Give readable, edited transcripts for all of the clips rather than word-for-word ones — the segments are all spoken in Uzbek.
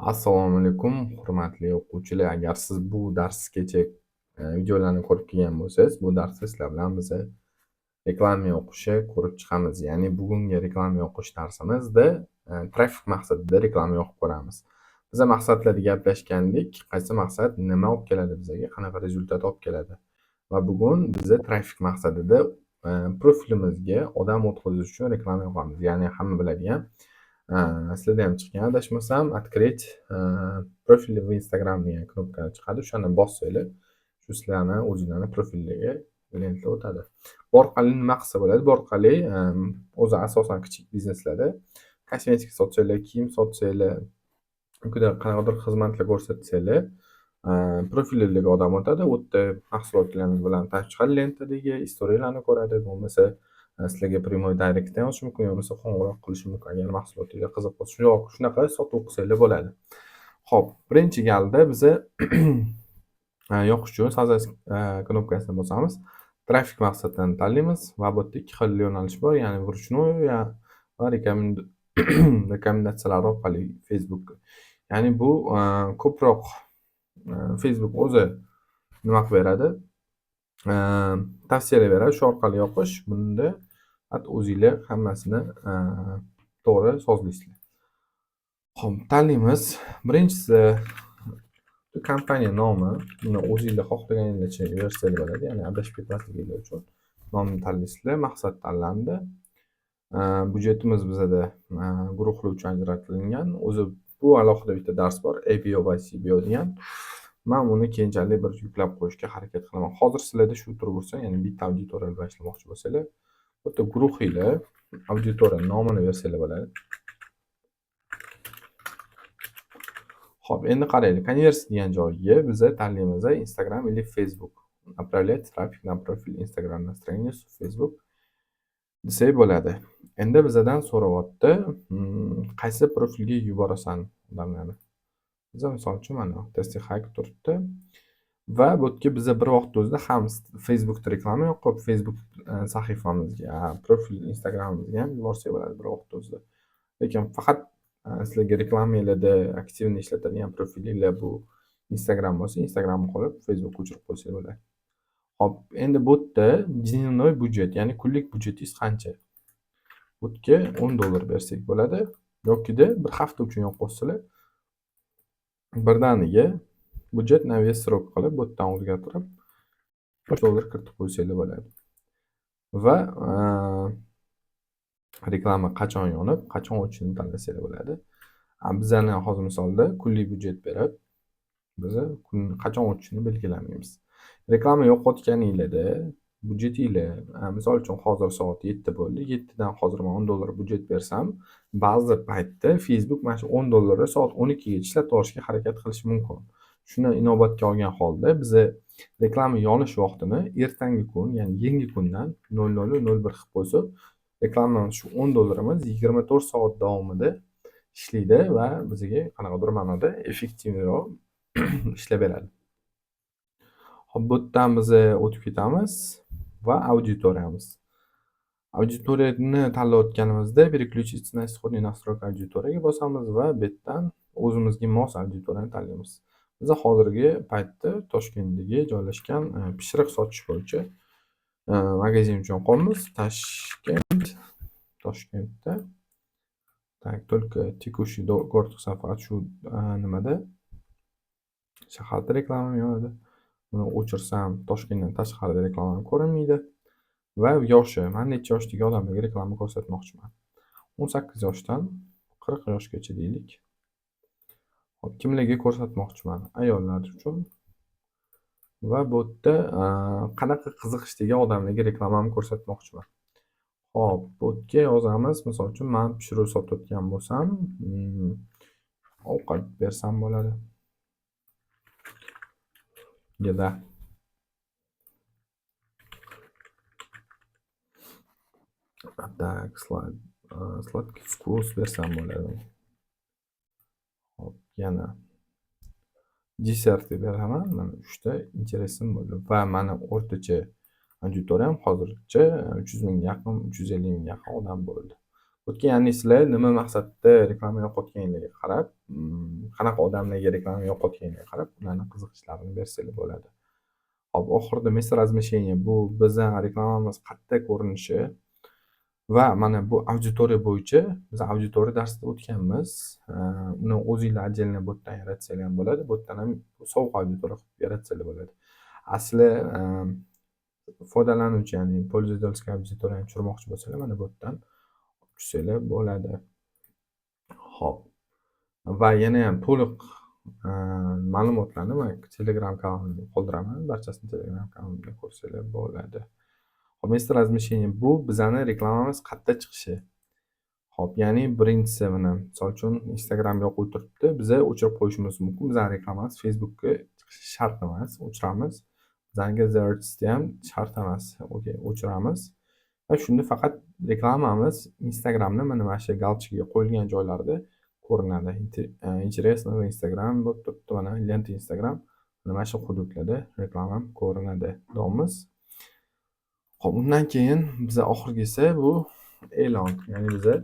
Assalomu alaykum, hurmatli o'quvchilar. Agar siz bu darsgacha videolarni ko'rib kelgan bo'lsangiz, bu darsda sizlar bilan biz reklama yoqishni ko'rib chiqamiz. Ya'ni bugungi reklama yoqish darsimizda trafik maqsadida reklama yoqib ko'ramiz. Biza maqsadlarda gaplashgandik, qaysi maqsad nima olib keladi bizga, qanaqa результат olib keladi. Va bugun biza trafik maqsadida profilimizga odam o'tkazish uchun reklama yoqamiz. Ya'ni hamma biladigan, sizlarda ham chiqqan adashmasam, "Открыть профиль в Instagram" degan knopka chiqadi. O'shani bossanglar, shu sizlarni o'zinglarni profillarga lenta o'tadi. Bu orqali nima qilsa bo'ladi? Bu orqali o'zi asosan kichik bizneslarda kosmetika sotsanglar, kiyim sotsanglar yoki qanaqadir xizmatlar ko'rsatsanglar, profillarga odam o'tadi. U yerda mahsulotlar bilan tanishib chiqadi lentadagi, istoriyalarni ko'radi. Bo'lmasa sizlarga прямой directdan yozishi mumkin, yo bo'lmasa qo'ng'iroq qilishi mumkin agar mahsulotinglar qiziq bo'lsa. Shunaqa sotuv qilsanglar bo'ladi. Xo'p, birinchi galda biza yoqish uchun "Создать" knopkasini bosamiz. Trafik maqsadini tanlaymiz va bu yerda ikki xil yo'nalish bor, ya'ni вручную va rekomendatsiyalar orqali Facebook. Ya'ni bu ko'proq Facebook o'zi nima qilib beradi? Tavsiyalar beradi. Shu orqali yoqish. Bunda faqat o'zinglar hammasini to'g'ri sozlaysizlar. Xo'p, tanlaymiz. Birinchisi kompaniya nomi. Buni o'zinglar xohlaganinglarcha bersanglar bo'ladi, ya'ni adashib ketmasliginglar uchun nomni tanlaysizlar. Maqsad tanlandi. Byudjetimiz bizada guruhlar uchun ajratilgan. O'zi bu alohida bitta dars bor, ABO va CBO degan. Man uni keyinchalik bir yuklab qo'yishga harakat qilaman. Hozir sizlarda shu turaversin, ya'ni bitta auditoriya bilan ishlamoqchi bo'lsanglar, bu yerda guruhinglar, auditoriya nomini bersanglar bo'ladi. Xo'p, endi qaraylik. Konversiya degan joyiga biza tanlaymiz Instagram или Facebook. Направлять трафик на профиль Instagram, на страницу Facebook desak bo'ladi. Endi bizadan so'rayapti, qaysi profilga yuborasan odamlarni. Biza misol uchun mana Testing Hack turibdi va bu yerga biza bir vaqtda o'zida ham Facebookda reklama yoqib, Facebook sahifamizga, profil Instagramimizga ham yuborsak bo'ladi bir vaqtda o'zida. Lekin faqat sizlarga reklamanglarda активно ishlatadigan profilinglar bu Instagram bo'lsa, Instagramni qo'yib, Facebookka o'chirib qo'ysak bo'ladi. Xo'p, endi bu yerda дневной byudjet, ya'ni kunlik byudjetingiz qancha? Bu yerga $10 bersak bo'ladi yokida bir hafta uchun yoqib qo'ysalar, birdaniga budjet на весь срок qilib, bu yerdan o'zgartirib $5 kiritib qo'ysanglar bo'ladi. Va reklama qachon yonib, qachon o'chishini tanlasanglar bo'ladi. Bizani hozir misolda kunlik byudjet berib, biza kun qachon o'tishini belgilamaymiz. Reklama yoqayotganinglarda byudjetinglar, misol uchun hozir soat 7 bo'ldi. 7 dan hozir man $10 byudjet bersam, ba'zi paytda Facebook mana shu $10 ni soat 12 gacha ishlatib yuborishga harakat qilishi mumkin. Shuni inobatga olgan holda biza reklama yonish vaqtini ertangi kun, ya'ni yangi kundan 00:01 qilib qo'ysak, reklama shu $10 imiz 24 soat davomida ishlaydi va bizga qanaqadir ma'noda эффективный roq ishlab beradi. Xo'p, bu yerdan biz o'tib ketamiz va auditoriyamiz. Auditoriyani tanlayotganimizda "Переключиться на исходный настройка auditoriyaga" bosamiz va bu yerdan o'zimizga mos auditoriyani tanlaymiz. Biza hozirgi paytda Toshkentdagi joylashgan pishiriq sotish bo'yicha magazin uchun qo'yamiz. Tashkent, Toshkentda. Так, только текущий город qilsam, faqat shu nimada shaharda reklamam yonadi. Buni o'chirsam, Toshkentdan tashqarida reklamam ko'rinmaydi. Va yoshi, man necha yoshdagi odamlarga reklama ko'rsatmoqchiman. 18 yoshdan 40 yoshgacha deylik. Xo'p, kimlarga ko'rsatmoqchiman? Ayollar uchun. Va bu yerda qanaqa qiziqishdagi odamlarga reklamamni ko'rsatmoqchiman. Xo'p, bu yerga yozamiz. Misol uchun man pishiriq sotayotgan bo'lsam, ovqat bersam bo'ladi. Еда. Так, сладкий вкус bersam bo'ladi. Xo'p, yana desert deb beraman. Mana 3 ta интересim bo'ldi va mani o'rtacha auditoriyam hozircha 300 mingga yaqin, 350 mingga yaqin odam bo'ldi. O'tgan, ya'ni sizlar nima maqsadda reklama yoqayotganligiga qarab, qanaqa odamlarga reklama yoqayotganiga qarab, ularni qiziqishlarini bersanglar bo'ladi. Hop, oxirida место размещения, bu bizning reklamamiz qayerda ko'rinishi va mana bu auditoriya bo'yicha biz auditoriya darsida o'tganmiz. Uni o'zinglar отдельно bu yerdan yaratsanglar ham bo'ladi, bu yerdan ham sovuq auditoriya qilib yaratsanglar bo'ladi. Asli foydalanuvchi, ya'ni пользовательский auditoriyani tushirmoqchi bo'lsanglar, mana bu yerdan tushsanglar bo'ladi. Ho'p, va yana ham to'liq ma'lumotlarni man Telegram kanalimda qoldiraman, barchasini Telegram kanalimda ko'rsanglar bo'ladi. Hop, место размещения, bu bizani reklamamiz qayerda chiqishi. Hop, ya'ni birinchisi, mana misol uchun, Instagram yoqib turibdi, biza o'chirib qo'yishimiz mumkin. Bizani reklamamiz Facebookga chiqishi shart emas, o'chiramiz. Bizaniga Threadsda ham shart emas, okey, o'chiramiz. Va shunda faqat reklamamiz Instagramda mana shu галочка ga qo'yilgan joylarda ko'rinadi. Интересно в Instagram bo'lib turibdi, mana лента Instagram, mana shu hududlarda reklamam ko'rinadi. Deyapmiz. Ho'p, undan keyin biza oxirgisi bu e'lon, ya'ni biza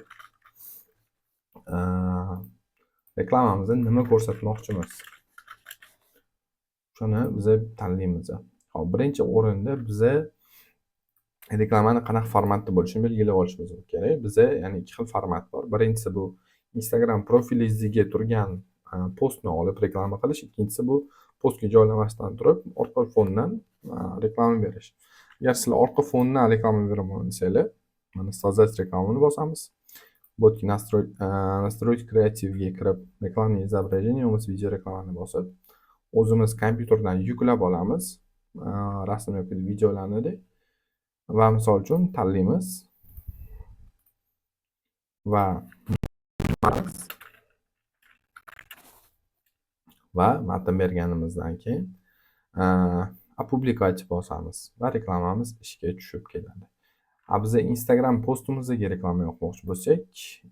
reklamamizda nima ko'rsatmoqchimiz, shuni biza tanlaymiz. Hop, birinchi o'rinda biza reklamani qanaqa formatda bo'lishini belgilab olishimiz kerak. Biza, ya'ni ikki xil format bor. Birinchisi bu Instagram profilingizga turgan postni olib reklama qilish, ikkinchisi bu postga joylamasdan turib orqa fondan reklama berish. Agar sizlar orqa fondan reklama beraman desanglar, mana "Создать рекламу" ni bosamiz. Bu yerga "Настроить креатив" ga kirib, "Рекламное изображение" bo'lmasa "Video reklama" ni bosib, o'zimiz kompyuterdan yuklab olamiz rasm yoki videolarni va misol uchun tanlaymiz va matn berganimizdan keyin "Опубликовать" bosamiz va reklamamiz ishga tushib ketadi. A biza Instagram postimizga reklama yoqmoqchi bo'lsak,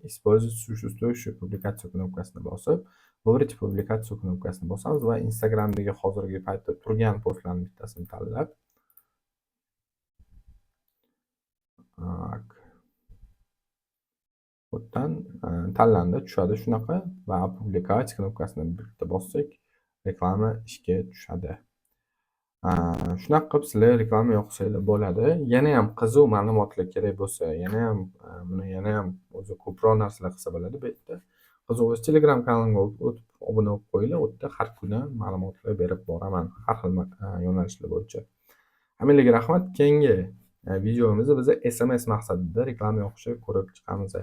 "Использовать существующую публикацию" knopkasini bosib, "Выбрать публикацию" knopkasini bosamiz va Instagramdagi hozirgi paytda turgan postlarni bittasini tanlab, так, bu yerdan tanlandi, tushadi shunaqa va "Опубликовать" knopkasini bitta bossak, reklama ishga tushadi. Shunaqa qilib sizlar reklama yoqsanglar bo'ladi. Yanayam qiziq ma'lumotlar kerak bo'lsa, yanayam buni yanayam o'zi ko'proq narsalar qilsa bo'ladi bu yerda. Qiziq bo'lsa, Telegram kanalimga o'tib obuna bo'lib qo'yinglar. U yerda har kuni ma'lumotlar berib boraman har xil yo'nalishlar bo'yicha. Hammanglarga rahmat. Keyingi videomizda biz SMS maqsadida reklama yoqishni ko'rib chiqamiz.